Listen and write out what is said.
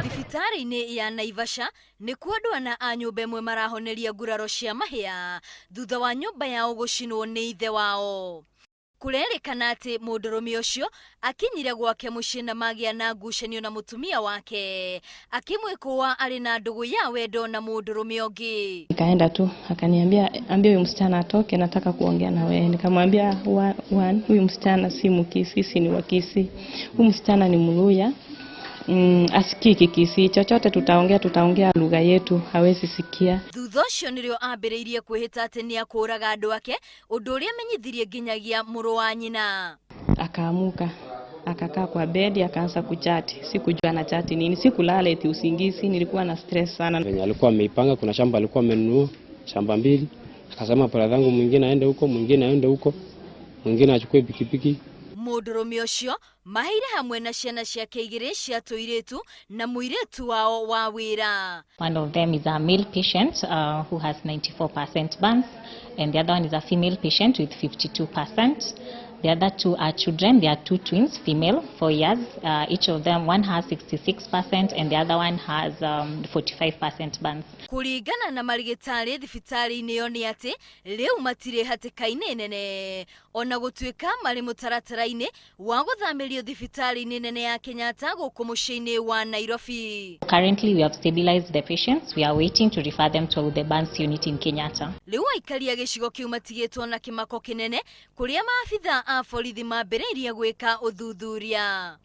Thibitarĩ-inĩ ya Naivasha nĩkuo andũ ana a nyũmba ĩmwe marahoneria nguraro cia mahĩa thutha wa nyũmba yao gũcinwo nĩ ithe wao. Kũrerĩkana atĩ mũndũrũme ũcio akinyire gwake mũciĩ na magĩa na ngucanio na mũtumia wake, akĩmwĩkũa arĩ na ndũgũ ya wendo na mũndũrũme ũngĩ. Nikaenda tu akaniambia, "Ambia huyu msichana atoke, nataka kuongea na wewe." Nikamwambia, "One, huyu msichana si Mkisii, sisi ni Wakisii. Huyu msichana ni Mluya. Asikii Kikisii. Chochote tutaongea, tutaongea lugha yetu, hawezi sikia." Thutha ũcio nĩrĩo ambĩrĩirie kwĩhĩta atĩ nĩ akũraga andũ ake, ũndũ ũrĩa amenyithirie nginyagia mũrũ wa nyina. Akaamuka, akakaa kwa bedi, akaanza kuchati. Sikujua na chati nini, sikulala eti usingizi, nilikuwa na stress sana. Venye alikuwa ameipanga, kuna shamba alikuwa amenunua shamba mbili, akasema brother yangu mwingine aende huko, mwingine aende huko, mwingine achukue pikipiki. Mũndũrũme ũcio maheire hamwe na ciana ciake igĩrĩ cia tũirĩtu na mũirĩtu wao wa wĩra. One of them is a male patient who has 94% burns, and the other one is a female patient with 52%. The other two are children. They are two twins, female, 4 years. Each of them, one has 66% and the other one has 45% burns. Kũringana na marigĩtarĩ thibitarĩ-inĩ ĩyo nĩ atĩ rĩu matirĩ hatĩka-inĩ nene, ona gũtuĩka marĩ mũtaratara-inĩ wa gũthamĩrio thibitarĩ-inĩ nene ya Kenyatta gũkũ mũciĩ-inĩ wa Nairobi. Currently, we have stabilized the patients. We are waiting to refer them to the burns unit in Kenyatta. Rĩu aikari a gĩcigo kĩu matigĩtwo na kĩmako kĩnene, kũrĩa maabitha a borithi mambĩrĩirie gwĩka ũthuthuria.